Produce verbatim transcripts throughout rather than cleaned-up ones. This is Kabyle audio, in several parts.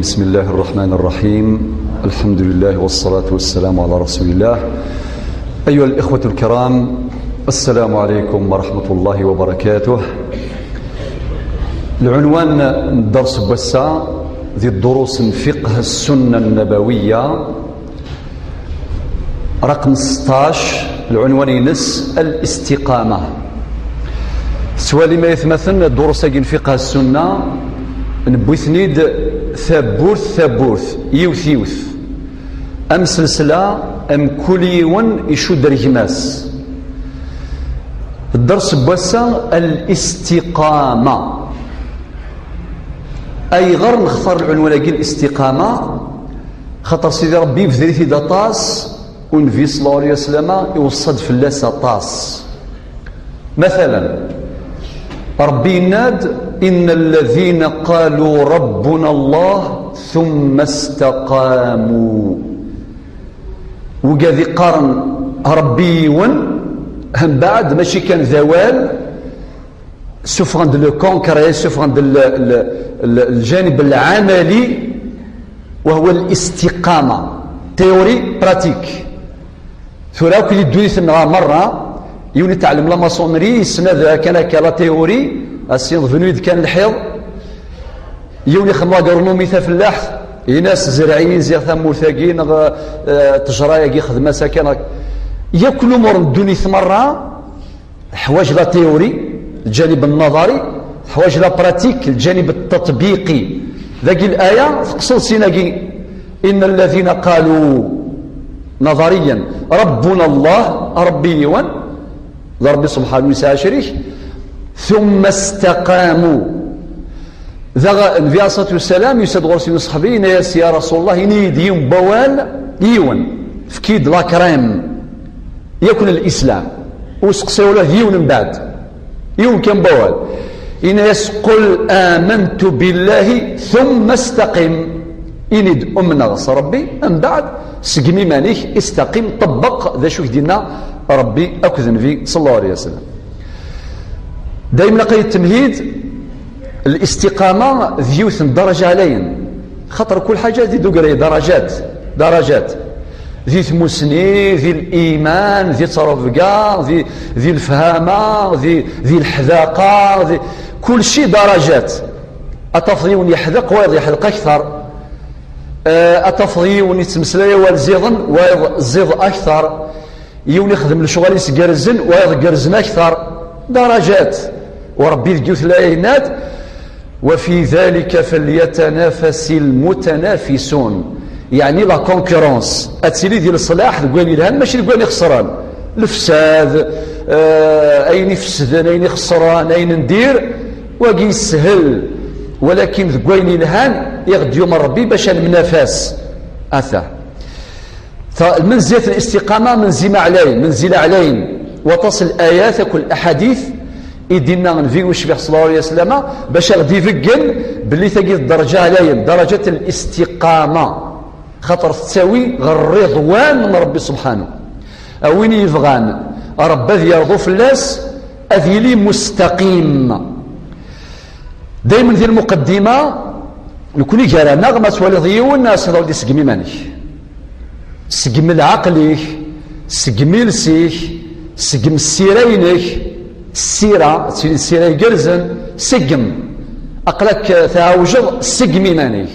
بسم الله الرحمن الرحيم. الحمد لله والصلاة والسلام على رسول الله. أيها الإخوة الكرام، السلام عليكم ورحمة الله وبركاته. العنوان الدرس بسا ذي الدروس فقه السنة النبوية رقم ستاش، العنوان ينس الاستقامة. سوالي ما يثمثن دروس أجن فقه السنة، نبوثنيد ثبورث ثبورث، يوث يوث. أم سلسلة، أم كل يون يشد رجماس. الدرس بوسا الاستقامة. أي غير نختار العنوان أجن الاستقامة، خاطر سيدي ربي يبذل في دطاس، والنبي صلى الله عليه وسلم يوصد في الله سطاس. مثلا، ربي يناد: "إن الذين قالوا ربنا الله ثم استقاموا". وقاعد يقارن ربي يون، هم بعد ماشي كان ذوال، سفغا دو لو كونكري، سفغا دو ال-، ال-، ال-، الجانب العملي، وهو الاستقامة، تيوري براتيك. ثورة كي يدوي ثمغا مرة، يوني تعلم لا ماسونري، يسند كان هكا لا تيوري، السين فنويد كان الحيض، يوني خم لاغرونومي تفلاحت، يناس زرعيين زيغ ثمورثاكي، نغ، آه، تجرايا كي خدمة ساكن. يا كل أمور الدنيا مرة، حوايج لا تيوري، الجانب النظري، حوايج لا براتيك، الجانب التطبيقي. ذاك الآية تقصد سيناكي: "إن الذين قالوا"، نظريا، "ربنا الله"، ربي يوان، ذا ربي سبحانه يسعى شريك، "ثم استقاموا". ذا النبي عليه الصلاة والسلام يسد غرسي من صحبي، يناس: "يا رسول الله، إني ديون بوال، يون، فكيد لا كريم". يكون الإسلام. وسقسيو له يون من بعد. يون كان بوال. إناس: "قل آمنت بالله ثم استقم". إني أمنغ ربي، من بعد سقمي مانيك، استقم، طبق ذا شو دينا ربي أكد النبي صلى الله عليه وسلم. دايما قال التمهيد، الاستقامة ذيوث درجة علين. خاطر كل حاجة ذي دوغري درجات، درجات. ذي ثموسني، ذي الإيمان، ذي ترفقة، ذي، ذي الفهامة، ذي، ذي الحذاقة، ذي كل شيء درجات. أتفضي وني يحذق ويض يحذق أكثر. آه، أتفضي وني تمسلي والزيضن ويض زيض أكثر. يون يخدم الشغل يسقرزن ويضقرزن أكثر. درجات. وربي ذكيوث لا يناد: "وفي ذلك فليتنافس المتنافسون". يعني لا كونكورونس. أتسيلي دي الصلاح ذكوين الهان ماشي ذكوين يخسران. الفساد، آه، أين يفسدن، أين يخسران، أين ندير، وقي يسهل. ولكن ذكوين الهان يغد يوم ربي باش المنافس. أثا. فمن زيت الاستقامة، من زي ما علين، من زي علين. وتصل الآيات، كل الأحاديث، يدينا النبي وشبيح صلى الله عليه وسلم، باش غادي يفقن باللي تجي الدرجة علين، درجة الاستقامة. خاطر تساوي غير الرضوان من ربي سبحانه. أوين يفغان رب ذي يرضو فلاس، أذيلي مستقيم. دايما ذي المقدمة نكون جارانا ما تواليض يون سيدي ودي سقم إيمانك. سقم العقلك، سقم إلسك، سقم السيرينك، السيرة، تسير السيرة يقرزن، سقم. أقلك تعوجض، سقم إيمانك.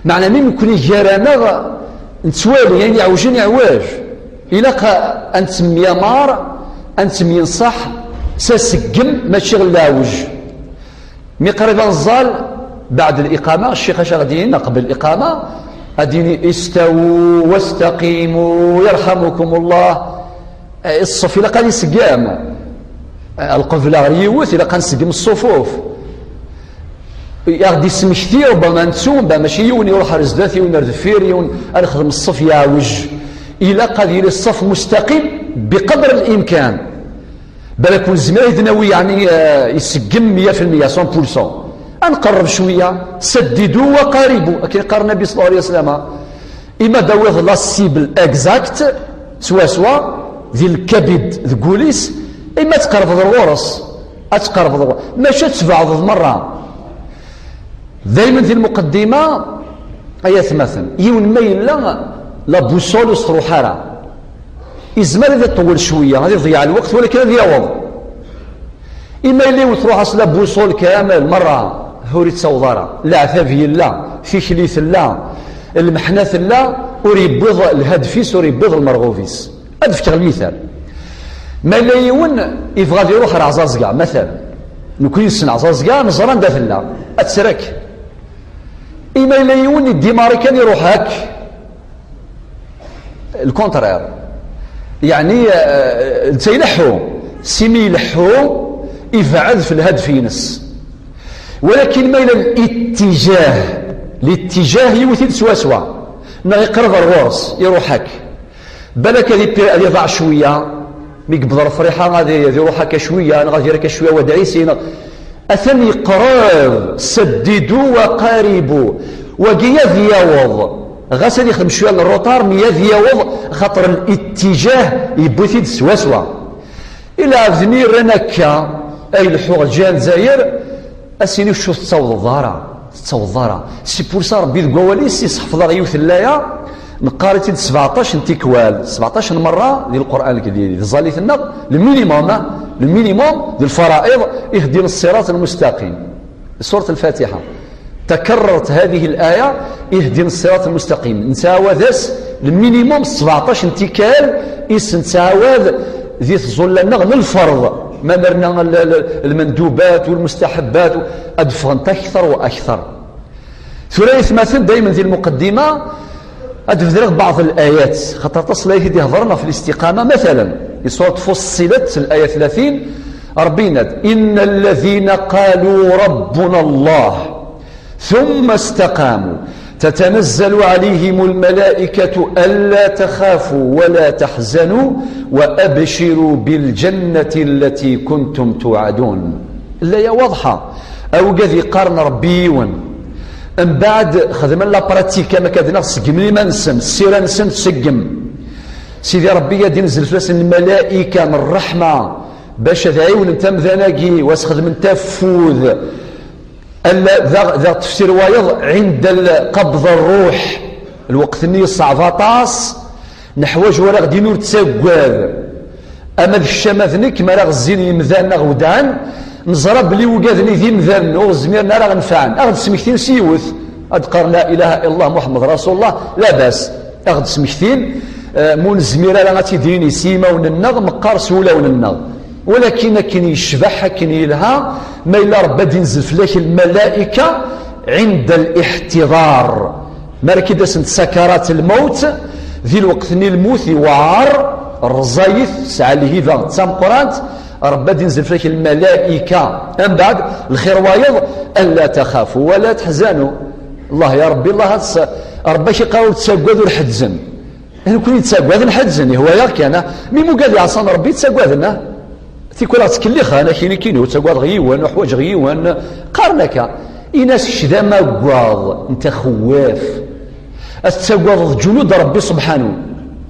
معنى مين نكون جارانا نتوالي، يعني عوجين يعواج. إلا أن تسمي مار، أن تسمي صح، سسقم ماشي غير العوج. مي قريب نزال بعد الإقامة، الشيخ اش غادي يقول قبل الإقامة؟ غادي يقول: "استووا واستقيموا يرحمكم الله". آه، الصف إلا قال يسقام، آه، القبلة غير يوث إلا قال نسقم الصفوف. غادي يسمكتي ربما نتسو، ربما ماشي يون يروح على زدات، يون على دفير، يون نخدم الصف يعوج. إلا قال يلي الصف مستقيم بقدر الإمكان. بالك ونزمير يدناوي يعني، آه، يسقم مية في المية، cent pour cent. أنقرب شوية، سددوا وقاربوا، كي قال النبي صلى الله عليه وسلم. إما داويض لا سيبل اكزاكت، سوا سوا، ذي الكبد، ذي كوليس، إما تقرب الغرس، أتقرب الغرس. ماشي تبعض مرة. دايما في المقدمة، Ay atmaten, yiwen ma yella la boussole ur s-truḥ ara, izmer ad iṭewwel cwiya, ad iḍeyyeɛ lweqt, walakin ad yaweḍ. Ima yella yiwen truḥ-as la boussole kamel merra, ur ittaweḍ ara. Leɛtab yella, tikli tella, lmeḥna tella, ur yewwiḍ lhadef-is, ur yewwiḍ lmerɣub-is. Ad fkeɣ lmital. Ma yella yiwen yebɣa ad iruḥ ɣer Ɛẓaẓga, matalan, nekkni nessen Ɛẓaẓga, neẓra anda tella, ad trek. Ima yella yiwen yeddi Marikan iruḥ akk, le contraire. Yeɛni, eh, netta ileḥḥu. Simi ileḥḥu, ibɛed f lhadef-ines. Walakin ma yella litijah, litijah yiwet-it swaswa, neɣ iqreb ar ɣur-s, iruḥ akk. Balak ad ipi-, ad iḍaɛ cwiya, mi yewweḍ ɣer Friḥa ad i-, ad iruḥ akka cwiya, neɣ ad yerr akka cwiya wadɛisi, neɣ atan yeqreb, seddidu wa qaribu. Wagi ad yaweḍ, ɣas ad yexdem cwiya n rruṭar, mi ad yaweḍ, xaṭer litijah yewwi-t-id swaswa. Ilɛebden-nni rran akka, ay leḥḥuɣ lǧiha n Lezzayer, ad s-iniɣ ur tettawḍeḍ ara, tettawḍeḍ ara. C'est pour ça Rebbi deg wawal-is iseḥfeḍ-aɣ yiwet n laya, neqqar-itt-id sbeɛṭac n tikwal, sbeɛṭac n merra di Lqur'an Lkerim, di tẓallit-nneɣ, le minimum, le minimum, di lfara'iḍ, ihdina ṣṣirat lmustaqim. Surat Lfatiḥa. تكررت هذه الآية، اهدنا الصراط المستقيم. Nettɛawad-as le minimum sbeɛṭac n tikkal i s-nettɛawad di tẓulla-nneɣ n lferḍ. Ma nerna l-, l-, lmendubat u lmustaḥebbat, ad d-ffɣent akter u akter. Tura, ay atmaten, daymen di lmuqeddima, ad d-bedreɣ baɛḍ layat, xaṭer aṭas n layat i d-ihedṛen ɣef listiqama. Matalan, di surat Fussilet, laya tlatin, Ṛebbi yenna-d: إن الذين قالوا ربنا الله ثم استقاموا تتنزل عليهم الملائكة ألا تخافوا ولا تحزنوا وأبشروا بالجنة التي كنتم توعدون. Laya waḍḥa. Awgad yeqqaren Ṛebbi yiwen. Mbeɛd xedmen la pratique, am akka d-neɣ seggmen iman-nsen, ssira-nsen tseggem. Sidi Ṛebbi ad d-inzel fell-asen lmalayika n ṛṛeḥma, bac ad ɛiwnen tamdan-agi, u ad s-xedmen tafud. Alla, daɣ, daɣ tefsir wayeḍ, عند قبض الروح. Lweqt-nni yeṣɛeb aṭas, neḥwaǧ war aɣ-d-in ur ttaggad. Ama d kečč ama d nekk, mi ara ɣ-zzin yimdanen neɣ wedɛen, neẓra belli ugaden-nni d imdanen, ur zmiren ara ɣ-nefɛen. Aɣ-d-smektin s yiwet, ad d-qqaren لا إله إلا الله محمد رسول الله, labas. Aɣ-d-smektin, eh, ma ur nezmir ara ad tt-id-nini s yimawen-nneɣ, meqqar s wulawen-nneɣ. Walakin akken yecbeḥ, akken yelha, ma yella Ṛebbi ad d-inzel fell-ak lmalayika عند الاحتضار. Mi ara k-id-asent sakarat lmawt, di lweqt-nni lmut iweɛṛ, rẓayet, tesɛa lhiba d tameqqrant, Ṛebbi ad d-inzel fell-ak lmalayika. Mbeɛd, lxir wayeḍ, ألا تخافوا ولا تحزنوا. Allah, ya Ṛebbi, Allah, ad s-, Ṛebbi ad k-iqqar ur ttaggad, ur ḥezzen. Nekkni ttaggaden, ḥezzen, ihwa-yaɣ kan, ah. Mi mugad iɛṣan Ṛebbi, ttaggaden, ah. Tikwal ttkelliɣ-aɣ-d, akini-kini, ur ttaggadeɣ yiwen, ur ḥwaǧeɣ yiwen. Qqaren akka. Ini-as, kečč d amaggaḍ, netta xewwaf. Ad tettaggadeḍ ǧunud Ṛebbi subḥanu.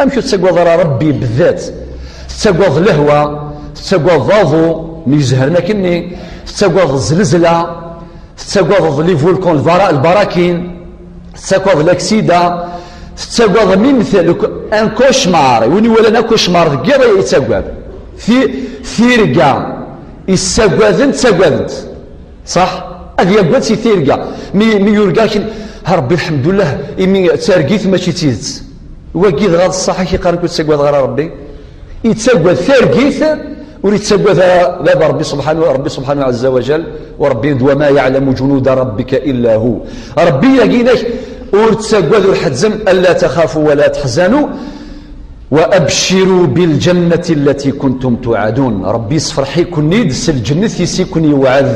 Amek ur tettaggadeḍ ara Ṛebbi bdat? Tettaggadeḍ lehwa, tettaggadeḍ aḍu, myezhren akkenni, tettaggadeḍ zlezla, tettagadeḍ les volcans, lbara-, lbarakin, tettagadeḍ laksida, tettagadeḍ même le co-, un cauchemar. Win iwalan acauchemar deg yiḍ yettagad. Ti-, tirga, issagaden ttagaden-tt. Ṣaḥ? Ad yagad si tirga. Mi, mi yurga akken, a Ṛebbi, lḥemdullah, imi d targit mačči d tidet. Wagi dɣa d ṣṣaḥ, ak iqqaren ur ttagadeɣ ara Ṛebbi. Yettagad targit, ur yettagad ara baba Ṛebbi subḥanu, Ṛebbi subḥanu ɛezza wa jal, u Ṛebbi yenna-d: وما يعلم جنود ربك إلا هو. Ṛebbi-agi-inek, ur ttagad, ur ḥezzem, ألا تخافوا ولا تحزنوا وأبشروا بالجنة التي كنتم توعدون. Ṛebbi yessefreḥ-iken-id s lǧennet i s-iken-yewɛed.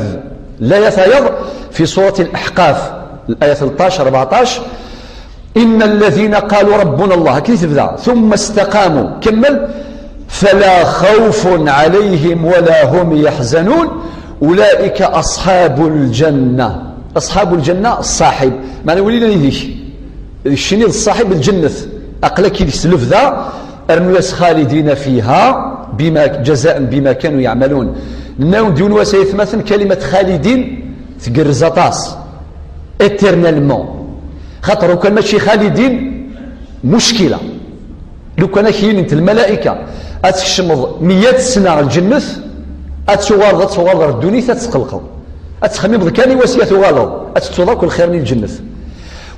Layat-ayeḍ fi surat Al-Ahqaf, layat tleṭṭac, ṛebɛeṭṭac, إن الذين قالوا ربنا الله, akken i tebda, ثم استقاموا, kemmel, فلا خوف عليهم ولا هم يحزنون أولئك أصحاب الجنة. أصحاب الجنة, ṣṣaḥib. Meɛna win yellan yid-k, d keččini d ṣṣaḥib n lǧennet. Aql-ak yid-s lebda, rnu-yas خالدين فيها بما، جزاء بما كانوا يعملون. Nenna-wen-d yiwen wass, ay atmaten, kalimat xalidin tgerrez aṭas. Éternellement. Xaṭer ukan mačči xalidin, muckila. Lukan ak-inint lmalaika ad tkecmeḍ meyya sna lǧennet, ad tuɣaleḍ, ad tuɣaleḍ ɣer ddunit, ad tqelqeḍ, ad txemmimeḍ kan i wass i ad tuɣaleḍ, ad tettuḍ akk lxir-nni n lǧennet.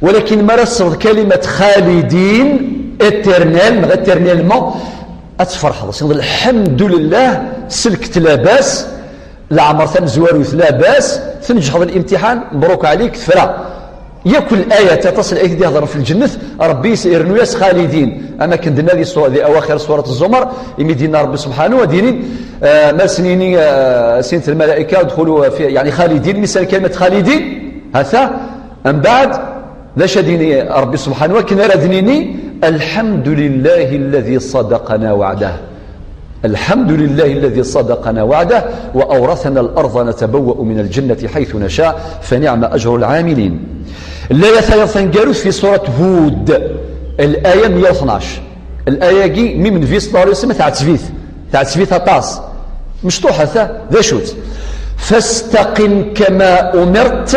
Walakin mi ara tesleḍ kalimat xalidin, éternel neɣ éternellement, ad tferḥeḍ, ad tiniḍ lḥemdulillah, selket labas, leɛmer tamezwarut labas, tneǧḥeḍ limtiḥan, mebruk ɛlik, tefra. Yakk layat, aṭas n layat i d-iheḍren f lǧennet, Rebbi is-, irennu-yas xalidin. Am akken d-nenna di su-, di awaxir surat Zzumar, imi d-yenna Rebbi subḥanahu, ad d-yini, eh, ma sen-yini, eh, sin lmalaika, udxulu fi, yeɛni xalidin, mi sal kalimat xalidin, hata, mbeɛd, d acu ad d-yini Rebbi subḥanahu, akken ara d-nini, الحمد لله الذي صدقنا وعده. الحمد لله الذي صدقنا وعده وأورثنا الأرض نتبوأ من الجنة حيث نشاء فنعم أجر العاملين. L'aya tayeḍ taneggarut fi surat Hud, l'aya meyya u tnac. L'aya-agi, mi Nnbi sallallahu alayhi wa sallam, tɛetteb-it, tɛetteb-it aṭas. Mecṭuḥet, d acu-tt? فاستقم كما أمرت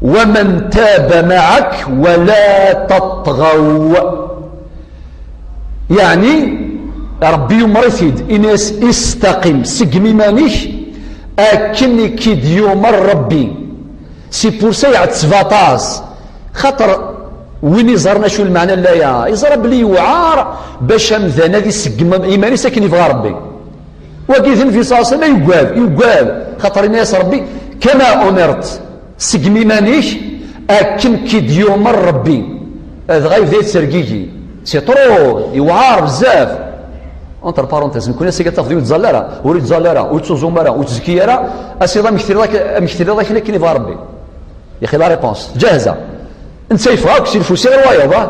ومن تاب معك ولا تطغوا. Yeɛni, Rebbi yumer-it-id, ini-as, istaqim, seggem iman-ik, akken i k-id-yumer Rebbi. C'est pour ça iɛetteb aṭas, xaṭer win iẓran acu lmeɛna n laya, iẓra belli yewɛer bac amdan ad iseggem iman-is akken yebɣa Rebbi. Wagi d Nnbi ṣalla Llahu ɛalayhi wa sallam, yuggad, yuggad, xaṭer yenna-yas Rebbi, كما أمرت, seggem iman-ik akken k-id-yumer Rebbi. Dɣa yebda yettergigi. C'est trop, yewɛer bezzaf. Entre parenthèses, nekkni ass-agi ad tafeḍ ur yettẓalla ara, ur yettẓalla ara, ur yettuẓum ara, ur yettezki ara, ass-iḍ amek tiliḍ ak-, amek tiliḍ akken, akken yebɣa Rebbi. Yaxi la réponse ǧahiza. Netta yeffeɣ akk si lfusi ɣer wayeḍ, ah.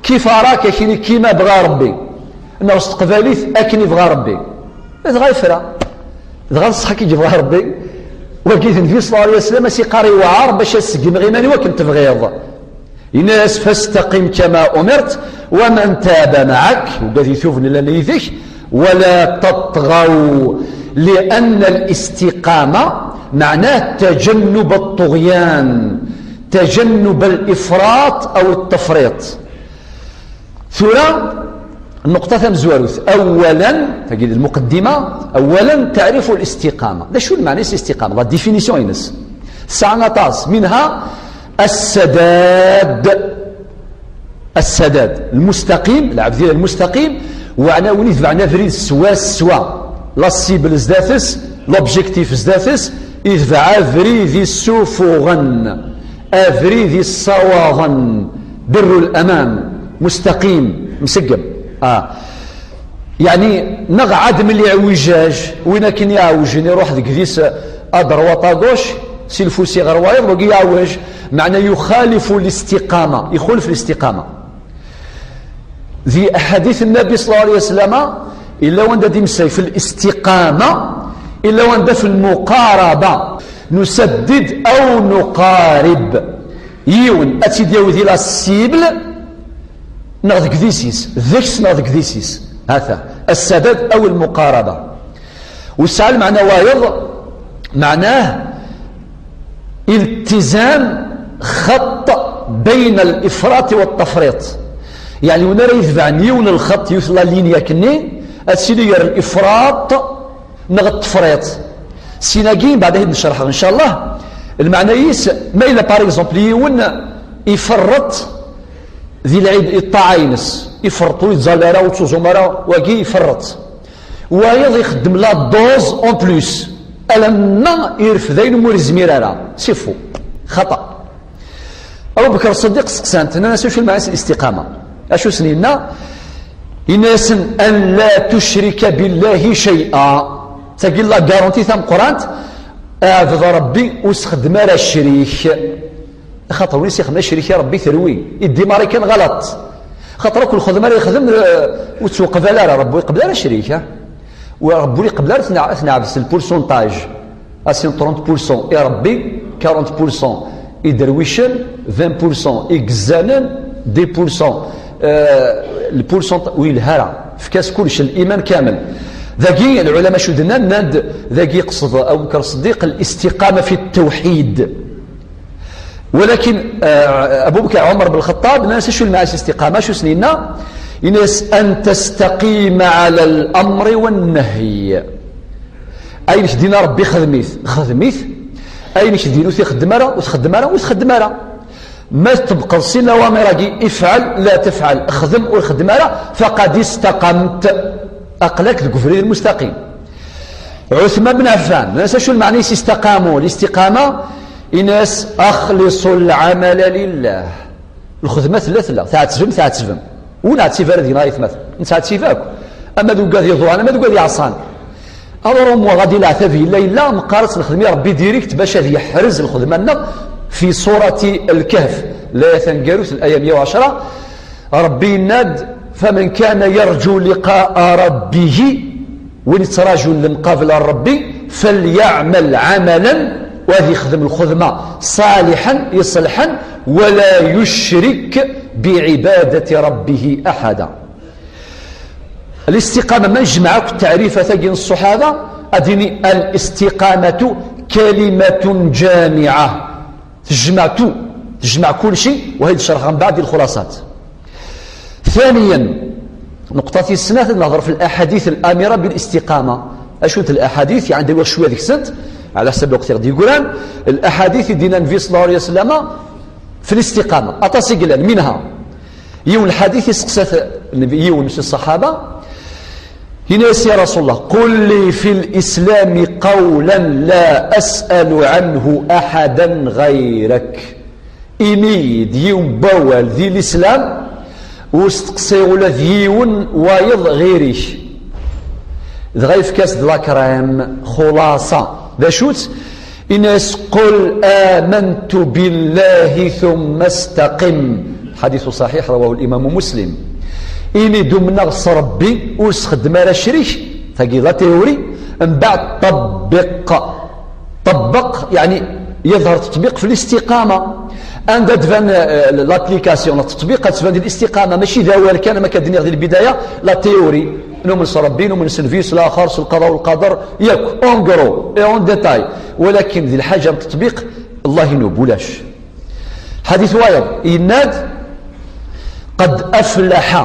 Kif araka kini kima bɣa Rebbi, neɣ s teqbaylit akken yebɣa Rebbi. Dɣa yefra. Dɣa d ṣṣeḥ akken yebɣa Rebbi. Wagi d Nnbi ṣalla Llahu ɛalayhi wa sallam, as-iqqar yewɛer bac ad seggmeɣ iman-iw akken tebɣiḍ. Yenna-yas, فاستقم كما أمرت ومن تاب معك, ugad itub nella yid-k, ولا تطغوا, لأن الاستقامة معناه تجنب الطغيان، تجنب الإفراط أو التفريط. Tura, nnuqṭa tamezwarut. أولا, tagi d lmuqeddima, أولا تعريف الاستقامة. D acu lmeɛna-s istiqama? La définition-ines. Tesɛa aṭas, منها السداد. السداد المستقيم, العبد المستقيم, وعنا وين يتبعنا بريد سوا سوا. La cible zdat-s, l'objectif zdat-s, يتبع بريد السفغن. Abrid yessawaḍen, بروا الأمام, مستقيم, mseggem. Ah. Yeɛni, neɣ عدم الاعوجاج, win akken iɛewjen, iruḥ deg dis, à droite, à gauche, si lfusi ɣer wayeḍ, wagi iɛewwej, meɛna يخالف الاستقامة, ixulef الاستقامة. Di ḥadit Nnabi ṣalla Llahu ɛalayhi wa sallam, illa wanda d-imessay f الاستقامة, illa wanda f المقاربة. نسدد أو نقارب. Yiwen ad tt-id-yawi di la cible, neɣ deg dis-is, deg-s neɣ deg dis-is. Hata, السداد أو المقاربة. Wesɛa lmeɛna wayeḍ, meɛnah التزام خط بين الإفراط والتفريط. Yeɛni, win ara yetebɛen yiwen lxeṭṭ, yiwet la ligne akkenni, ad tili gar الإفراط neɣ التفريط. Sin-agi, mbeɛd ad t-id-necreḥ, ncallah, lmeɛna-is, ma yella, par exemple, yiwen iferreṭ di lɛib-, i ṭṭaɛa-ines, iferreṭ, ur yettẓalla ara, ur yettuẓum ara, wagi iferreṭ. Wayeḍ ixeddem la dose en plus, alamma irfed ayen umi ur yezmir ara. C'est faux. Xaṭa. Abu Bekr Ṣeddiq steqsan-t, nnan-as: "Acu lmeɛna-s n الاستقامة?" Acu sen-yenna? Yenna-yasen: "أن لا تشرك بالله شيئا." Tagi d la garantie tameqqrant, ɛbed Rebbi, ur sexdem ara ccrik. Axaṭer win i s-ixedmen acrik i Rebbi terwi, iddi mari kan ɣalaṭ. Xaṭer akk lxedma ara yexdem, eh, ur tt-uqbal ara, Rebbi ur iqbel ara acrik, ha? Ur, Rebbi ur iqbel ara ad t-neɛ-, ad t-neɛbed s le pourcentage. Asin trente pour cent i Rebbi, quarante pour cent i derwicen, vingt pour cent i yezzanen, dix pour cent, eh, le pourcent ur yelha ara. Efk-as kullec, liman kamel. Dagi, lɛulama acu d-nnan, nnan-d, dagi yeqsed Abu Bekr Ṣeddiq الاستقامة في التوحيد. Walakin, eh, Abu Bakr Ɛumar ben Lxeṭṭab, nnan-as acu lmeɛna-s istiqama, acu s-yenna? Yenna-as, an tastaqima ɛala l-amri wa nnahyi. Ayen k-d-yenna Rebbi xdem-it, xdem-it. Ayen k-d-yenna ur t-ixeddem ara, ur txeddem ara, ur txeddem ara. Ma tṭebbqeḍ sin lawamir-agi, ifɛel, la tefɛel, xdem, ur xeddem ara, faqad istaqamt. Aql-ak deg ubrid lmustaqim. Ɛuthman ben Ɛeffan, nnan-as acu lmeɛna-s istaqamu? Listiqama, yenna-as, axliṣu lɛamala lillah. Lxedma tella, tella. Tɛettbem, tɛettbem. Ur neɛtib ara deg-neɣ aytmaten. Nettɛettib akk. Ama d ugad iḍuɛan, ama d ugad iɛṣan. Alors, au moins, ɣadi leɛtab yella, yella, meqqar ad tt-nexdem i Rebbi direct bac ad yeḥrez lxedma-nneɣ fi surati Lkehf. Laya taneggarut, laya meyya u ɛecṛa. Rebbi yenna-d, faman kana yarju liqa'a rabbihi, win yettrajun lemqabel ar Rebbi, falyaɛmal ɛamalan, u ad yexdem lxedma ṣaliḥen, iṣelḥen, wala yucrik biɛibadati rabbihi aḥada. Listiqama, ma nejmeɛ akk ttaɛrifat-agi n ṣṣuḥaba, ad d-nini, al-istiqamatu kalimatun jamiɛa. Tejmeɛ tout, tejmeɛ kulci, وهي d-cerḥeɣ mbeɛd di lxulasat. ثانيا, نقطة tis snat, ad nehḍer fi l-ahadith al-amira bil-istiqama. Acu-t l-ahadith? Yeɛni, ad awiɣ cwiya deg-sent, ɛla ḥsab lweqt i ɣ-d-yeggran. L-ahadith i d-yenna Nnbi ṣalla Llahu ɛalayhi wa sallam fi l-istiqama. Aṭas i yellan, minha. Yiwen lḥadit, iseqsa-t yiwen si ṣṣaḥaba, yenna-yas, ya Rasul Llah, qul li fi l-islami qawlan la as'alu anhu aḥadan ɣayrak. Ini-yi-d yiwen n wawal di lislam, ur steqsiɣ ula d yiwen wayeḍ ɣir-ik. Dɣa yefka-as-d la crème, xulaṣa. D acu-tt? Yenna-yas, qul amantu billahi thumma staqim. Lḥaditu ṣaḥiḥ, rawahu limamu Muslim. Ini-d umneɣ s Rebbi, ur sxeddem ara ccrik, tagi d la théorie, mbeɛd ṭebbiq. Ṭebbeq, yeɛni, yeḍher teṭbiq fi listiqama. Anda tban, eh, l'application, teṭbiq, ad tban di listiqama, mačči d awal kan, am akka d-nniɣ di lbidaya, la théorie. Numen s Rebbi, numen s nnbi, s laxer, s lqada u lqader, yakk, en gros et en détail. Walakin di lḥaǧa n teṭbiq, Allah inub, ulac. Ḥadit wayeḍ, yenna-d, qad aflaḥa,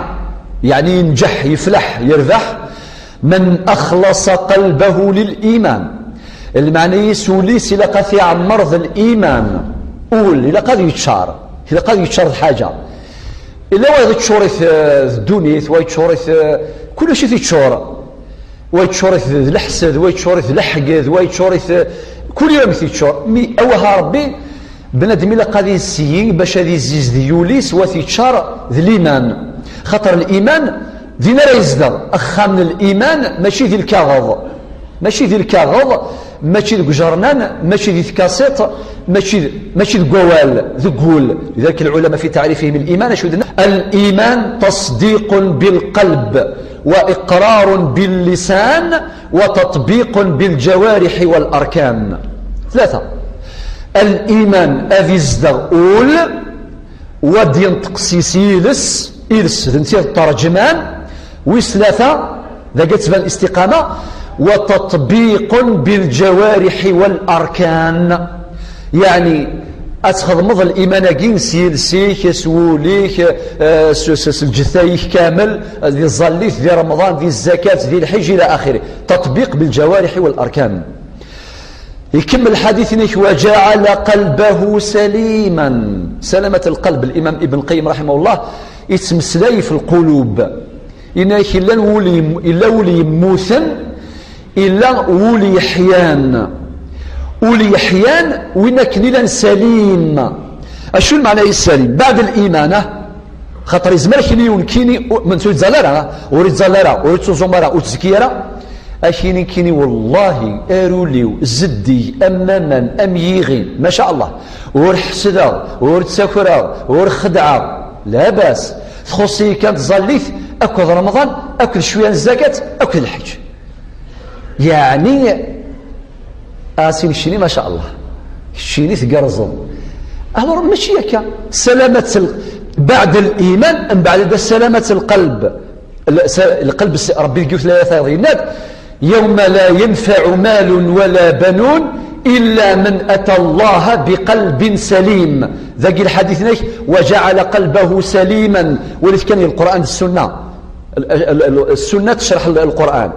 yeɛni yenǧeḥ, yefleḥ, yerbeḥ, man axlaṣa qalbahu lil iman. Lmeɛna-is, ul-is ilaq ad t-iɛemmer d liman. Ul, ilaq ad yeččar, ilaq ad yeččar d ḥaǧa. Illa wayeḍ iččur-it, eh, d ddunit, wa iččur-it, eh, kullec i t-iččur. Wa iččur-it d leḥsed, wa iččur-it d leḥged, wa iččur-it, eh, kul yawm i t-iččur. Mi awaha Rebbi, bnadem ilaq ad yesyi bac ad izizdi ul-is, wa t-iččar d liman. Xaṭer liman, din ara yezdeɣ. Axxam n liman mačči di lkaɣeḍ. Mačči di lkaɣeḍ, mačči deg ujernan, mačči di tkasiṭ, mačči, mačči deg wawal, deg wul. لذلك العلماء في تعريفهم الإيمان, acu d-nnan? الإيمان تصديق بالقلب وإقرار باللسان وتطبيق بالجوارح والأركان. Tlata. Liman ad izdeɣ ul, wa d-yenṭeq s yiles, iles d netta i d ṭṭerǧman, wis tlata, dagi ad tban istiqama, wa tatbiqun bil ǧawariḥi wal arkan. Yeɛni, ad txedmeḍ liman-agi s yiles-ik, s wul-ik, eh, s, s, s lǧetta-ik kamel, di tẓallit, di Remḍan, di zzakat, di lḥiǧ, ila axiri. Tatbiq bil ǧawariḥi wal arkan. Ikemmel lḥadit-nnek, وجعل قلبه سليما. سلامة القلب, Limam Ibn Qayyim, raḥimahullah, yettmeslay f lqulub. Yenna-ak, yella wul yem-, yella wul yemmuten, yella wul yeḥyan. Ul yeḥyan, win akken ilan salim. Acu lmeɛna-is salim? Beɛd liman, ah, Xaṭer yezmer ad k-yini yiwen kini, u-, ma ur yettẓalla ara, ur yettẓalla ara, ur yettuẓum ara, ur yettezki ara, ad k-yini kini, wallahi, arul-iw zeddig am waman, am yiɣi, maca Allah, ur ḥesdeɣ, ur ttakreɣ, ur xeddɛeɣ, labas, txuṣṣ-iyi kan tẓallit, akked Remḍan, akked cwiya n zzakat, akked lḥeǧ. Yeɛni, a sin keččini, maca Allah. Keččini tgerrzeḍ. Alors, mačči akka. Salamat l-, beɛd liman, mbeɛd da salamat lqelb. L-, sa-, lqelb s-, Rebbi deg yiwet layat-a yenna-d, يوم لا ينفع مال ولا بنون إلا من أتى الله بقلب سليم. Dagi lḥadit-nnek, وجعل قلبه سليما. Walit kan di Lqur'an d Ssunna. L-, l-, l-, Ssunna tecreḥ l-, Lqur'an.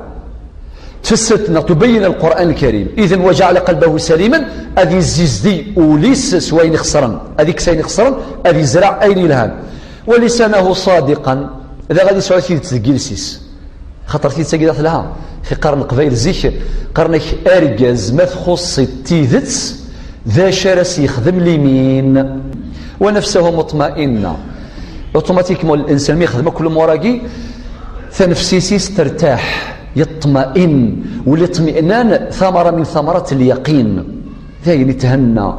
Tfesser neɣ tubayyin Lqur'an Lkarim. Idan, وجعل قلبه سليما, ad yezzizdeg ul-is s wayen ixeṣren. Ad ikkes ayen ixeṣren, ad yezreɛ ayen yelhan. ولسانه صادقا, daɣ ad yesɛu tidet deg yiles-is. Xaṭer tidet-agi d telha. Qqaren Leqbayel zik, qqaren-ak argaz ma txuṣṣ-it tidet, d acu ara s-yexdem limin? ونفسه مطمئنة. Automatiquement, l'insan mi yexdem akk lumuṛ-agi, tanefsit-is tertaḥ, yeṭma'in, والاطمئنان ثمرة من ثمرات اليقين. D ayen ithenna,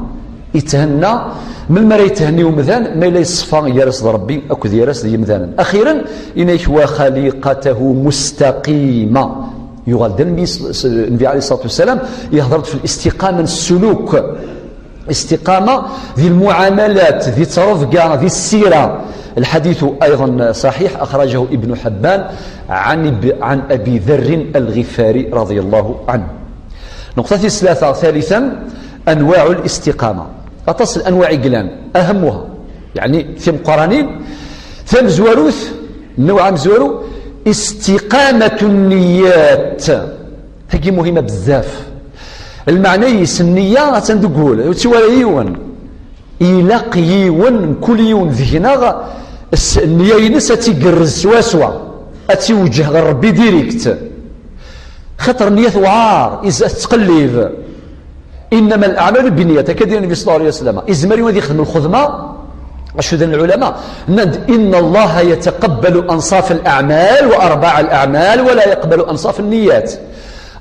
ithenna, melmi ara yethenni umdan? Ma yella yeṣfa gar-as d Ṛebbi akked gar-as d yimdanen. Axiren, yenna-ak: وخليقته مستقيمة. Yuɣal-d almi s-, s-, Nnbi ɛalayhi ṣṣalatu wassalam yehder-d f listiqama n ssuluk. Istiqama di lmuɛamalat, di ttrebga, di ssira. الحديث أيضا صحيح، أخرجه ابن حبان عن ب-، عن أبي ذر الغفاري رضي الله عنه. Nneqṭa tis tlata, ثالثا، أنواع الاستقامة. Aṭas n lanwaɛ i yellan, أهمها, yeɛni timeqqranin, tamezwarut, nnewɛa amezwaru, استقامة النيات. Tagi muhima bezzaf. Lmeɛna-is, nniya attan deg wul, ur tt-iwala yiwen. Ilaq yiwen, mkul yiwen deg-neɣ, s-, nniya-ines ad tt-igerrez swaswa, ad tt-iwejjeh ɣer Ṛebbi direct. Xaṭer nniya tewɛer, is-, ad tettqellib. إنما الأعمال بالنيات, akka d-yenna Nnbi صلى الله عليه وسلم. Izmer yiwen ad yexdem lxedma, acu d lɛulama, nnan-d: إن الله يتقبل أنصاف الأعمال وأرباع الأعمال ولا يقبل أنصاف النيات.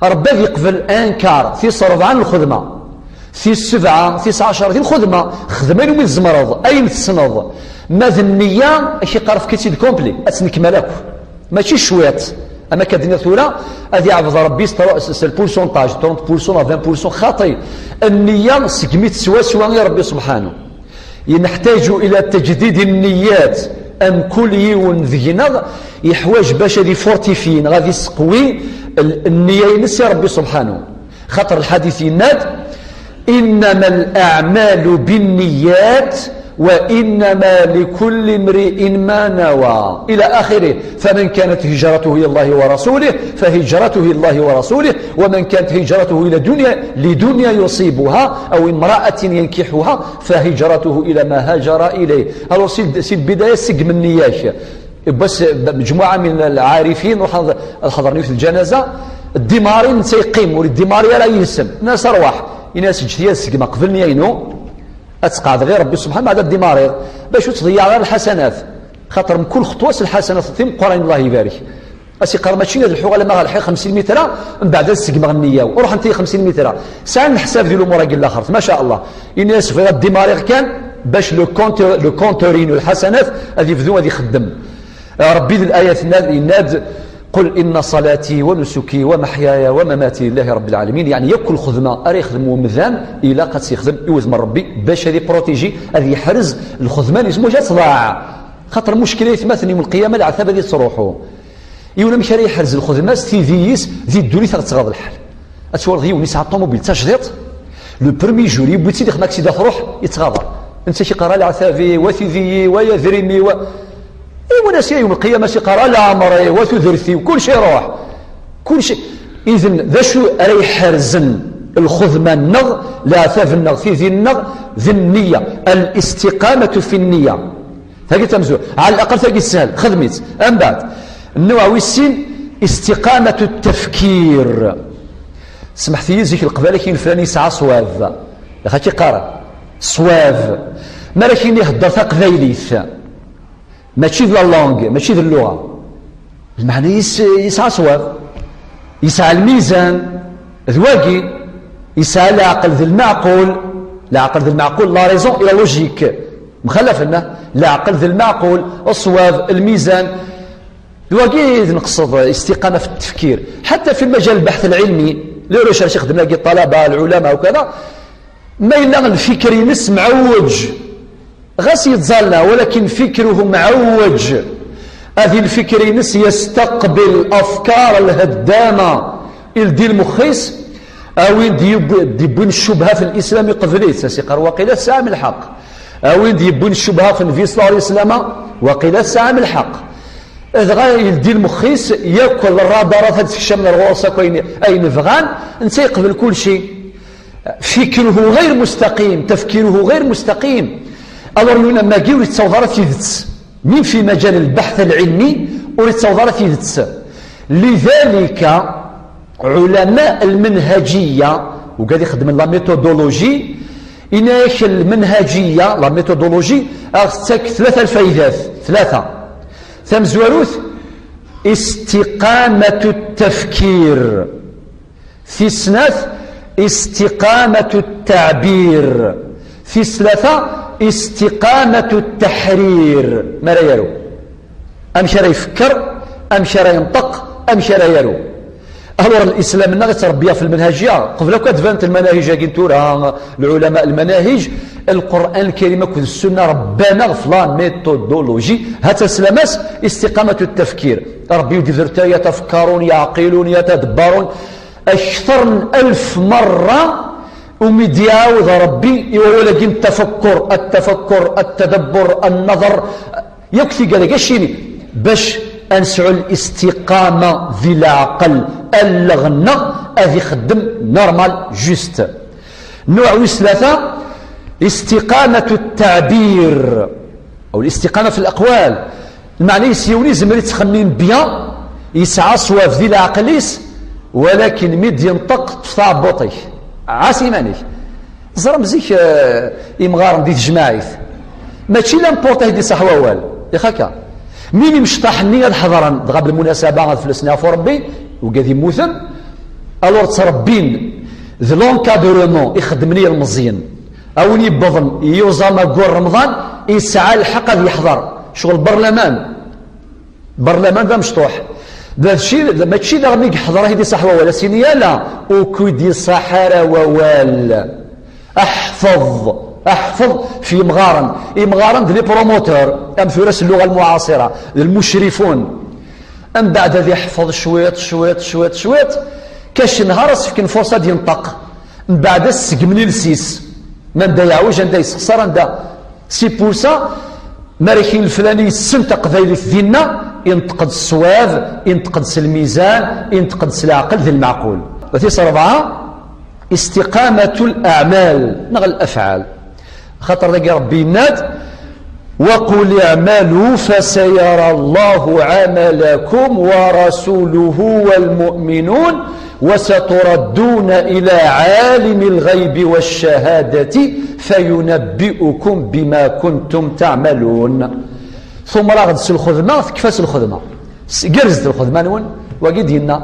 Ṛebbi ad yeqbel un quart, tis ṛebɛa n lxedma, tis sebɛa, tis ɛecṛa di lxedma, xdem ayen umi tzemreḍ, ayen tessneḍ. Ma d nniya, ad k-iqqar efk-itt-id complet, ad tt-nekmal akk. Mačči cwiṭ, am akka d-nniɣ tura, ad iɛbed Ṛebbi s tro-, s, s le pourcentage, trente pour cent neɣ vingt pour cent, xaṭi. Nniya segmi-tt swaswa i Ṛebbi subḥanu. ينحتاج إلى تجديد النيات. Mkul yiwen deg-neɣ yeḥwaǧ bac ad ifortifi neɣ ad iseqwi l-, nniya-ines i Ṛebbi subḥanu. Xaṭer lḥadit yenna-d: إنما الأعمال بالنيات وإنما لكل امرئ ما نوى، إلى آخره. فمن كانت هجرته إلى الله ورسوله فهجرته إلى الله ورسوله، ومن كانت هجرته إلى دنيا، لدنيا يصيبها أو امرأة ينكحها فهجرته إلى ما هاجر إليه. Alors, si, si البداية سقم النية. Iwwas mejmuɛa min lɛarifin, ruḥ ad, ad ḥeḍren yiwet lǧanaza, ddimari netta yeqqim, ur yeddimari ara yid-sen. Nnan-as: "Arwaḥ." Ini-as: "Eǧǧet-iyi ad segmeɣ qbel nniya-inu, ad tqeɛdeɣ i Ṛebbi subḥan, mbeɛd ad ddimariɣ, bac ur ttḍeyyiɛeɣ ara lḥasanat." Xaṭer mkul xeṭwa s lḥasanat timeqqranin, Allah ibarek. Ad s-iqqar: "Mačči ad lḥuɣ alamma ɣer lḥiɣ xemsin mitra, mbeɛd ad segmeɣ nniya-w." Ruḥent-iyi xemsin mitra. Sɛan leḥsab di lumuṛ-agi n laxert, maca Allah. Ini-as: "Bɣiɣ ad ddimariɣ kan, bac le compteur, le compteur-inu lḥasanat ad yebdu ad ixeddem." Ṛebbi di laya tenna-, yenna-d: "قل إن صلاتي ونسكي ومحياي ومماتي لله رب العالمين." Yeɛni, yakk lxedma ara yexdem umdan, ilaq ad tt-yexdem i wudem n Ṛebbi, bac ad iprotiji, ad yeḥrez lxedma-nnes, maca ad tḍaɛeɛ. Xaṭer muckil, ay atmaten, yawm lqiyama, leɛtab ad yettruḥu. Yiwen amek ara yeḥrez lxedma-s, tidi-is, di ddunit ad ɣ-tɣaḍ lḥal. Ad twaliḍ yiwen yesɛa ṭumubil d tajdiṭ, le premier jour yewwi-tt-id, ixdem aksida, truḥ, yettɣaḍa. Netta k-iqqar: "A leɛtab-iw, a tidi-iw, a adrim-iw." Yiwen ass, yawm lqiyama, as-iqqar: "A leɛmer-iw, a tudert-iw." Kulci iruḥ. Kulci. Idan, d acu ara iḥerzen lxedma-nneɣ, leɛtab-nneɣ, tidi-nneɣ? D nniya. الاستقامة في النية. Tagi tamezwarut, ɛla laqal tagi teshel, xdem-itt. Ambeɛd, nnuɛ wis sin, استقامة التفكير. Semḥet-iyi, zik Leqbayel ad k-yini flan yesɛa ṣṣwab. Yak ad k-iqqar ṣṣwab. Mi ara k-yini ihedder taqbaylit, mačči d la langue, mačči d lluɣa. Lmeɛna-is yesɛa ṣṣwab, yesɛa lmizan, d wagi, yesɛa leɛqel d lmeɛqul, leɛqel d lmeɛqul, la raison et la logique, mxalafen, leɛqel d lmeɛqul, ṣṣwab, lmizan, d wagi i d-neqṣed istiqama fi ttefkir. Ḥatta fi lmajal lbeḥt lɛilmi, les recherches i xeddmen dagi ṭṭalaba, lɛulama, ukada, ma yella lfikr-ines mɛewwej, ɣas yettẓalla, walakin fikruhu mɛewwej. Adi lfikr-ines yestaqbil afkar lheddama, ildi lmex-is, A win d-yewwi-, d-yewwin ccubha f lislam, iqbel-itt, as-iqqar: "Waqila tesɛam lḥeqq." A win d-yewwin ccubha f Nnbi ṣella Llahu ɛalayhi wa sallam, waqila tesɛam lḥeqq. Dɣa yeldi lmex-is, yakk rradarat ad d-sekcamen ar ɣur-s akk ayen, ayen bɣan, netta yeqbel kulci. Fikruhu ɣir mustaqim, tafkiruhu ɣir mustaqim. Alors, lulama-agi ur yettaweḍ ara tidet. Min fi majal lbeḥt lɛilmi ur yettaweḍ ara tidet. Lidalika, ulama lmenhajiya, ugad ixeddmen la méthodologie, yenna-yak lmenhajiya, la méthodologie, aɣ tettak tlata lfayidat, tlata. Tamezwarut, istiqamatu tafkir. Tis snat, istiqamatu ttaɛbir. Tis tlata, istiqamatu ttaḥrir. Mi ara yaru, amek ara ifekker, amek ara yenṭeq, amek ara yaru. Alors, lislam-nneɣ yettrebbi ɣef lmenhajiya. Qbel akk ad d-banent lmanahij-agi n tura, lɛulama, lmanahij, Lqur'an Lkarim akked Ssunna rebban-aɣ ɣef la méthodologie. Ha-tt-a sslam-as, istiqamatu ttafkir. Rebbi ur d-iderret ara yatafakkarun, yeɛqilun, yatadabbarun. Akter n alef merra umi d-iɛawed Rebbi i wawal-agi n tafakkur, at-tafakkur, at-tadabbur, an-naḍer, yakk tigad-agi, acimi? Bac ad nesɛu listiqama di leɛqel, alleɣ-nneɣ ad ixeddem normal, juste. Nnuɛ wis tlata, istiqamatu ttaɛbir, aw listiqama fi laqwal. Lmeɛna-is, yiwen izmer ittxemmim bien, yesɛa ṣṣwab di leɛqel-is, walakin mi d-yenṭeq, ṭṭef taɛebbuṭ-ik, ɛass iman-ik. Teẓram zik, eh, imɣaren di tejmaɛit, mačči l'important i d-iṣaḥ wawal, ixaka. Mi imecṭaḥ-nni ad ḥeḍren, dɣa belmunasaba ad fell-asen iɛfu Rebbi, ugad immuten, alors ttrebbin d l'encadrement ixeddmen i yilmeẓyen. A win yewwḍen yuẓam aggur Remḍan, yesɛa lḥeqq ad yeḥḍer. Ccɣel berlaman, berlaman d amecṭuḥ. D aci, mačči daɣen mi yeḥḍer ad iṣaḥ wawal, a s-yini ala, ur k-id-iṣaḥ ara wawal. Ḥfeḍ, ḥfeḍ f yimɣaren. Imɣaren d les promoteurs, am tura s lluɣa lmuɛaṣira, d lmucrifun. Mbeɛd ad iḥfeḍ cwiṭ, cwiṭ, cwiṭ, cwiṭ, kac nhar ad s-fken furṣa ad yenṭeq. Mbeɛd ad s-segmen iles-is. Anda yeɛwej, anda yessexṣar, anda. Si pusa, mi ara k-yini leflani yessen taqbaylit dinna, inṭeq-d ṣṣwab, inṭeq-d s lmizan, inṭeq-d s leɛqel d lmeɛqul. Tis rebɛa, istiqamatu l-aɛmal neɣ l-afɛal. Axaṭer dagi Rebbi yenna-d: "وقل اعملوا فسيرى الله عملكم ورسوله والمؤمنون وستردون إلى عالم الغيب والشهادة فينبئكم بما كنتم تعملون." Tumer-aɣ-d s lxedma, tekfa s lxedma. S-, gerrzet lxedma-nwen, wagi d-yenna.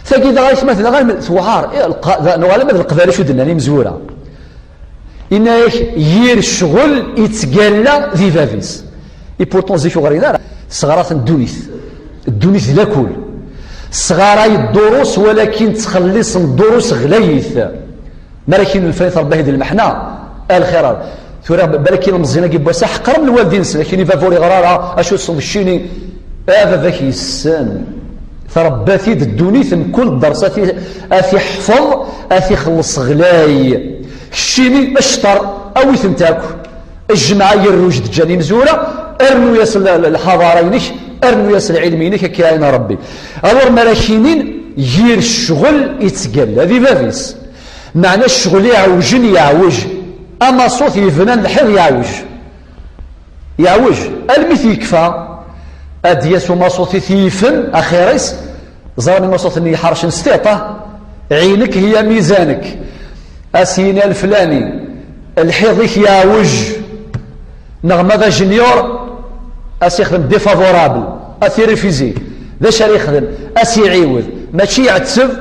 Tagi dɣa aytmaten, dɣa tewɛer. Eh, lqa-, da, nuɣal ama d leqbayel acu d-nnan imezwura. Yenna-yak: "Yir ccɣel yettgalla di bab-is." Et pourtant, zik ur ɣrin ara. Sɣarat n ddunit. Ddunit d lakul. Sɣaray ddurus, walakin ttxelliṣen ddurus ɣlayit. Mi ara k-yini leflani, trebbahi di lmeḥna, a lxir. Tura, balak ilemẓiyen-agi n wass-a ḥeqren lwaldin-nsen, akken i baba ur iɣra ara, acu tesneḍ keččini? A baba-k yessen. Trebba-t-id ddunit, mkul ddersa a t-, a t-iḥfeḍ, a t-ixelleṣ ɣlay. Keččini, cṭer, awi-tent akk. Jmeɛ agerruj d-ǧǧan imezwura, rnu-yas l-, l-, lḥaḍara-inek, rnu-yas lɛilm-inek, akka i ɛin Rebbi. Alors, mi ara k-inin, yir ccɣel ittgalla di bab-is. Meɛna ccɣel iɛewjen yeɛwej. Amaṣut yebnan lḥiḍ yeɛwej. Yeɛwej. Almi t-yekfa, ad d-yas umaṣut i t-yifen, axir-is, ẓran imaṣuten-nni iḥercen s tiṭ, ah, ɛinek hiya mizanek. A s-yini leflani, lḥiḍ-ik yeɛwej. Neɣ ma d ajenior, a s-ixdem défavorable, a t-irrifizi. D acu ara yexdem? A s-iɛiwed. Mačči iɛetteb,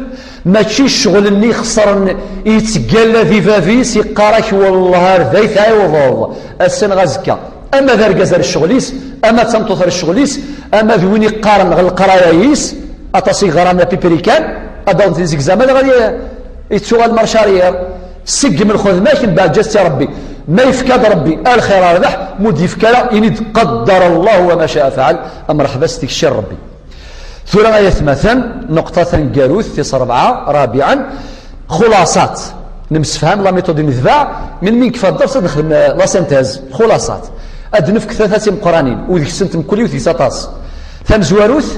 mačči ccɣel-nni ixesren yettgalla di bab-is, iqqar-ak: "Wellah ar da i tɛiwdeḍ, ass-a neɣ azekka." Ama d argaz ar ccɣel-is, ama d tameṭṭut ar ccɣel-is, ama d win iqqaren ɣer leqraya-is, aṭas i yeɣran la pipirikan, ad d-awḍen tizegzama, neɣ ad y-, yettuɣal marcharier. Seggem lxedma-k, mbeɛd ǧǧa-tt i Rebbi. Ma yefka-d Rebbi a lxir, a rrbeḥ, ma ur d-yefka ara, ini-d: "Qaddar Allah wa ma ca'a faɛal", a mreḥba s tikci n Rebbi. Tura ay atmaten, nuqṭa taneggarut, tis rebɛa, rabiɛan, Xulaṣat. Nemsefham la méthode i netbeɛ, melmi nekfa dders ad nexdem, euh, la synthèse. Xulaṣat. Ad d-nefk tlata timeqqranin, u deg-sent mkul yiwet deg-s aṭas. Tamezwarut,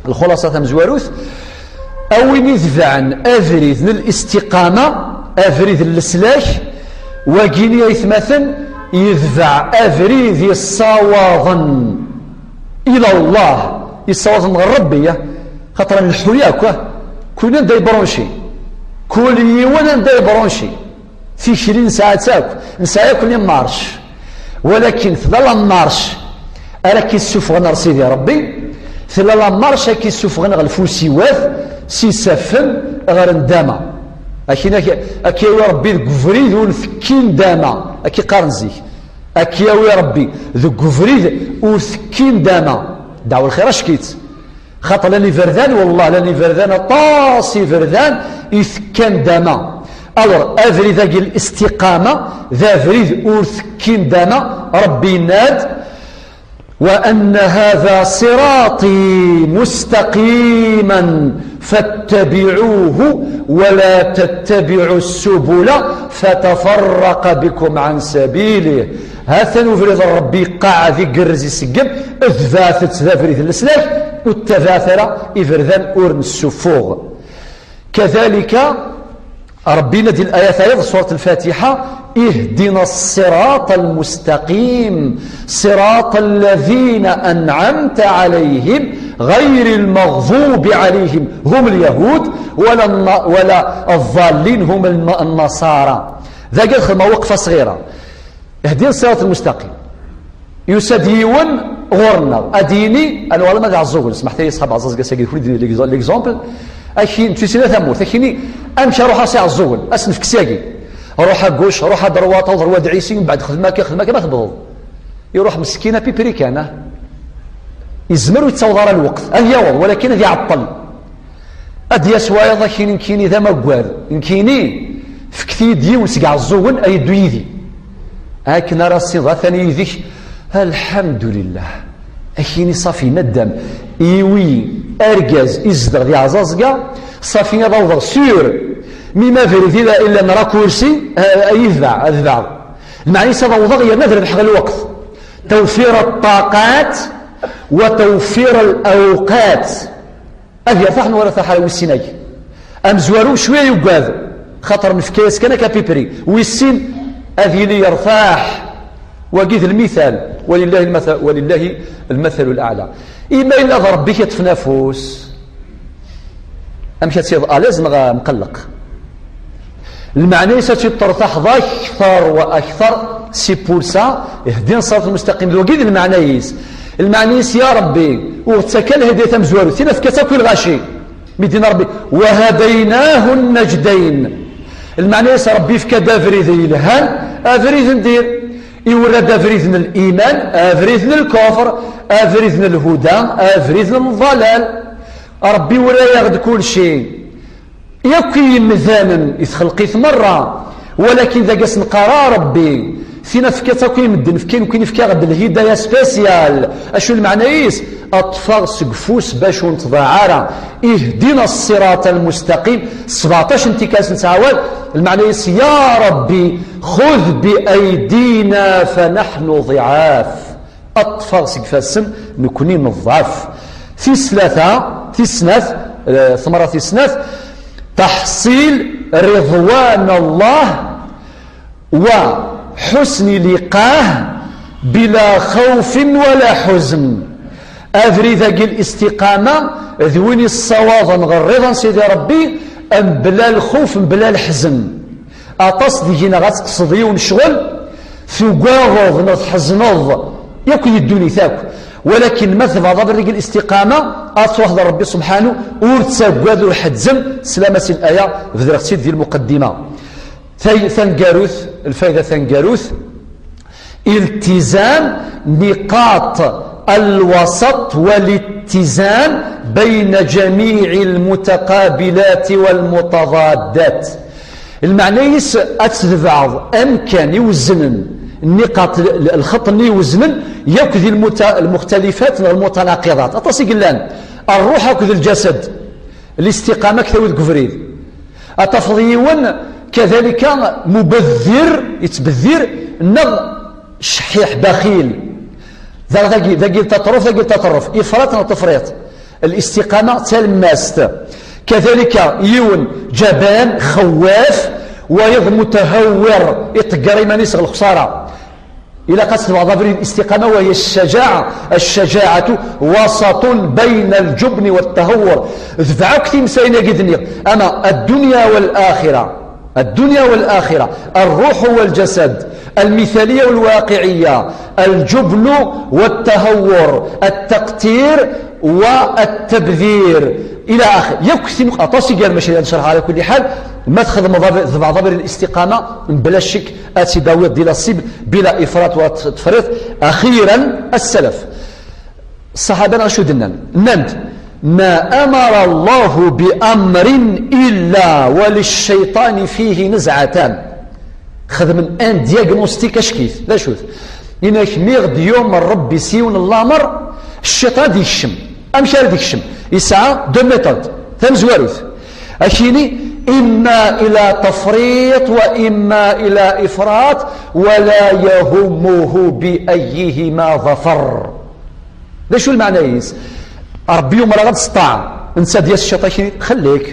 lxulaṣa tamezwarut, a win itebɛen abrid n listiqama, abrid n leslak, wagini aytmaten yetbeɛ abrid yessawaḍen ila Allah, yessawaḍen ɣer Rebbi, ya. Xaṭer nleḥḥu yakk, ah. Kul anda yebranci. Kul yiwen anda yebranci. Tikli nesɛa-tt akk. Nesɛa yakk les marches. Walakin tella la marche ara k-issufɣen ɣer Sidi Rebbi, tella la marche ara k-issufɣen ɣer lfusiwat, s isaffen ɣer ndama. Akin ak-, ak-yawi Rebbi deg ubrid ur ntekki ndama. Ak-iqqaren zik. Ak-yawi Rebbi deg ubrid ur tekki ndama. Dɛwa lxir acek-itt. Xaṭer llan iberdan, wallah, llan iberdan, aṭas iberdan i tekkan dama. Alors, abrid-agi listiqama, d abrid ur tekkin dama, Rebbi yenna-d, وأن هذا صراطي مستقيما فاتبعوه ولا تتبعوا السبل فتفرق بكم عن سبيله. Ha-t-an ubrid n Rebbi iqaɛed, igerrez, iseggem, tebɛet-t d abrid n leslak, ur ttabaɛet ara iberdan ur nessufuɣ. Kadalika, Rebbi yenna-d di layat-aya di surat Lfatiḥa, اهدنا الصراط المستقيم صراط الذين أنعمت عليهم غير المغضوب عليهم هم اليهود ولا الن-، ولا الضالين هم الم-، النصارى. Dagi ad xedmeɣ waqfa ṣɣira. Ihdina ṣṣirat lmustaqim. Yusa-d yiwen ɣur-neɣ, ad d-yini, ad nuɣal ma d Iɛeẓẓugen, smeḥt-iyi ṣṣḥab Ɛeẓẓag ass-agi, kul d l'ex-, l'exemple, ad k-yini, nettusin tamurt, ad k-yini, amek ara ruḥeɣ s Iɛeẓẓugen, ad s-nefk syagi. Ruḥ à gauche, ruḥ à droite, awḍer Wad Ɛisi, mbeɛd xdem akka, xdem akka, ma tebɣeḍ. Iruḥ meskin à peu près kan, ah. Izmer ur yettaweḍ ara lweqt, ad yaweḍ, walakin ad iɛeṭṭel. Ad d-yas wayeḍ, akini, nekkini d amaggad, nekkini, fket-iyi-d yiwen seg Iɛeẓẓugen ad yeddu yid-i. Akken ara as-tiniḍ, atan yid-k, alḥamdulillah. Akini ṣafi, naddam, iwi argaz izdeɣ di Ɛẓaẓga, ṣafi ad awḍeɣ sûr. Mi ma abrid ila, ila n raccourci, a, a yidbeɛ, ad dbeɛeɣ. Lmeɛna-is ad awḍeɣ yerna ad rebḥeɣ lweqt. Tawfir ṭṭaqat wa tawfir lawqat. Ad yertaḥ neɣ ur yertaḥ ara, wis sin-agi. Amezwaru cwiya yuggad, xaṭer nefka-yas kan akka pipri. Wis sin, ad yili yertaḥ. Wagi d lmital, walillahi lmatha-, walillahi lmathalu laɛla. Ima yella d Rebbi i k-yeṭṭfen afus, amek ad tiḍ alaise neɣ mqelleq? Lmeɛna-is ad tiṭertaḥeḍ akter wa akter si pulsa, ihdina ṣṣirat lmustaqim, d wagi d lmeɛna-is. Lmeɛna-is, ya Rebbi, ur ɣ-ttak ara lhidayat tamezwarut, tin efk-as akk i lɣaci. Mi d-yenna Rebbi, وهديناه النجدين. Lmeɛna-is, Rebbi yefka-d abrid yelhan, abrid n dir. Iwra-d abrid n liman, abrid n lkufr, abrid n lhuda, abrid n lḍalal. Rebbi iwra-yaɣ-d kulci. Yakk i yimdanen i txelq-it merra, walakin dagi as-neqqar, a Rebbi, tin efk-itt akk i medden, fkin, nekkini fkiɣ-d lhidaya spécial. Acu lmeɛna-is? Ad ṭṭfeɣ seg ufus bac ur nettḍaɛa ara. Ihdina ṣṣirat almustaqim, sbeɛṭac n tikkal nettɛawad, lmeɛna-is, ya Rebbi, xud bi aydina fa naḥnu ḍiɛaf. Ad ṭṭfeɣ seg ifassen, nekkni neḍɛef. Tis tlata, tis snat, eh, tmeɣra tis snat, تحصيل رضوان الله وحسن لقاه بلا خوف ولا حزن. Abrid-agi listiqama d win yessawaḍen ɣer rriḍa n Sidi Rebbi, mebla lxuf, mebla leḥzen. Aṭas deg-neɣ ad tqesdeḍ yiwen ccɣel, tugareḍ neɣ tḥezneḍ yakk di ddunit akk. Walakin ma tebɛeḍ abrid n listiqama, ad truḥeḍ ɣer Rebbi subḥanu, ur ttaggad, ur ḥezzem, sslam-as i laya, bedreɣ-tt-id di lmuqeddima. Tay-, taneggarut, lfayda taneggarut, التزام نقاط الوسط والاتزان بين جميع المتقابلات والمتضادات. Lmeɛna-is ad tedbeɛḍ amkan iweznen, nniqaṭ, l-, l-, lxeṭ-nni iweznen yakk di lmuta-, lmuxtalifat neɣ lmutanaqiḍat. Aṭas i yellan, ṛṛuḥ akked lǧasad, listiqama ad k-tawi deg ubrid. Ad tafeḍ yiwen kadalika mubeddir, yettbeddir, neɣ cḥiḥ, baxil. Daɣ dagi, dagi taṭruf, dagi taṭruf, ifrat neɣ tafriṭ. Listiqama d talemmast. Kadalika yiwen jaban, xewwaf, wayeḍ mutahawwir, iṭegger iman-is ɣer lexsara. Ilaq ad tebɣeḍ abrid n listiqama, وهي الشجاعة. الشجاعة وسط بين الجبن والتهور. Tebɛ akk timsayin-agi d-nniɣ, ama الدنيا والآخرة، الدنيا والآخرة، الروح والجسد، المثالية والواقعية، الجبن والتهور، التقتير والتبذير، إلى آخره. Yakk tin aṭas i gar maca ad ncerḥ على كل حال. Ma txedmeḍ ab-, tebɛeḍ abrid n listiqama, bla ccek ad tt-id-tawiḍ di la cible, bila ifrat wa t-, tefriḍ. Axiran, السلف. Ṣṣaḥaba acu d-nnan? Nnan-d: ما أمر الله بأمر إلا وللشيطان فيه نزعتان. Xedmen un diagnostic acek-it. D acu-t? Inak mi ɣ-d-yumer Rebbi s yiwen n lamer, cciṭan ad ikcem. Amek ara d-ikcem? Yesɛa deux méthodes. Tamezwarut, ad k-yini: إما إلى تفريط وإما إلى إفراط، ولا يهمه بأيهما ظفر. D acu lmeɛna-is? Rebbi yumer-aɣ-d s ṭṭaɛa, netta ad d-yas cciṭan ad k-yini: خليك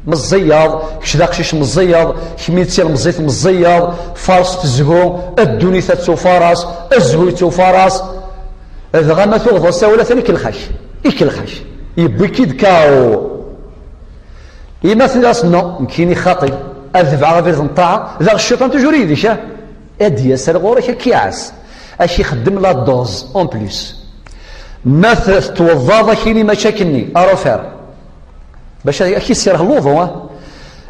meẓẓiyeḍ, kečč d aqcic meẓẓiyeḍ, kemmi d tilemẓit meẓẓiyeḍ, faṛes tezhu, ddunit ad tufaṛas, zzhu yettufaṛas. Dɣa ma tuɣeḍ ɣer-s awal, atan ikellex-ak, ikellex-ak, yewwi-k-id K O. Ima tenniḍ-as: non, nekkini xaṭi, ad tebɛeɣ abrid n ṭṭaɛa, daɣ cciṭan toujours yid-k, ah? Ad d-yas ar ɣur-k, ad k-iɛass, ad k-ixeddem la dose en plus. Ma t-, tettweḍḍaḍ, ad k-yini: mačči akkenni, à refaire. Bac ad k-iserreḥ luḍu, ah?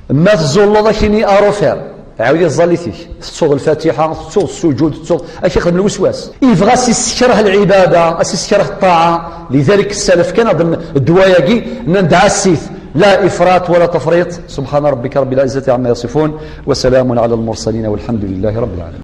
Ma teẓẓulleḍ, ad k-yini: à refaire. Ɛawed iẓẓallit-ik. Tettuḍ lfatiḥa, tettuḍ ssuǧud, tettuḍ, ad k-ixdem lweswas. Yebɣa ad s-issekreh lɛibada, ad s-issekreh ṭṭaɛa. Lidalik ssalaf kan ad n-, ddwa-agi, nnan-d: ɛass-it. لا إفراط ولا تفريط. سبحان ربك رب العزة عما يصفون، وسلام على المرسلين، والحمد لله رب العالمين.